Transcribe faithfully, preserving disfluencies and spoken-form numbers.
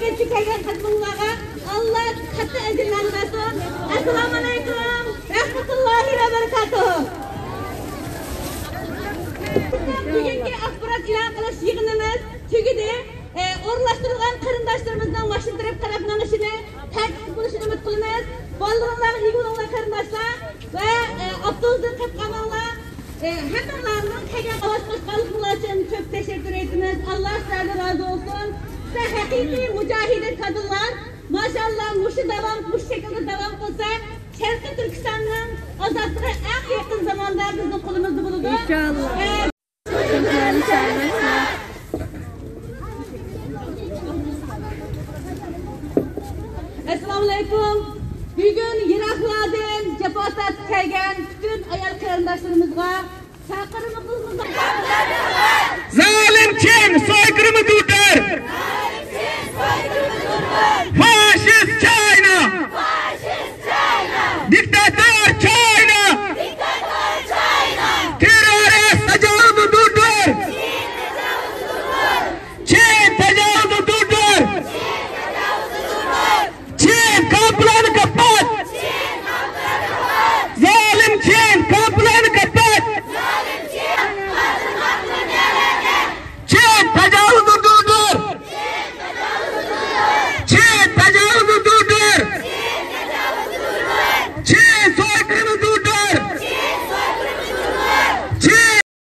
كەلگەن قېتىملارغا ئاللا كاتتا ئەجىرلەرنى بەرسۇن. ئەسسالامۇئەلەيكۇم رەھمەتۇللاھى ۋە بەرىكاتۇھ. بۈگۈنكى ئاخبارات ئېلان قىلىش يىغىنىمىز تۈگىدى. ئورۇنلاشتۇرۇلغان قېرىنداشلىرىمىزنىڭ ماشىنا تەرەپ قاراپ مېڭىشىنى، تەرتىپلىك بولۇشىنى ئۈمىد قىلىمىز. بالىلىرىڭلارغا ئىگە بولۇڭلار قېرىنداشلار ۋە ئاپتوبۇستىن قېتىپ قالماڭلار. ھەممىڭلارنىڭ كەلگەن ئاۋاز قوشقانلىقىڭلار ئۈچۈن كۆپ تەشەككۈر ئېيتىمىز. ئاللا سىلەردىن رازى بولسۇن. سىلەر ھەقىقىي مۇجاھىدە كادىرلار. ماشائاللا، مۇشۇ داۋام، مۇشۇ شەكىلدە داۋام قىلسا، شەرقىي تۈركىستاننىڭ ئازادلىقى ئەڭ يېقىن زاماندا بىزنىڭ قولىمىزدا بولىدۇ. ئىنشائاللا. ئەسسالامۇئەلەيكۇم. بۈگۈن يىراقلاردىن جاپا تارتىپ كەلگەن پۈتۈن ئايال قېرىنداشلىرىمىزغا چاقىرىقىمىزنى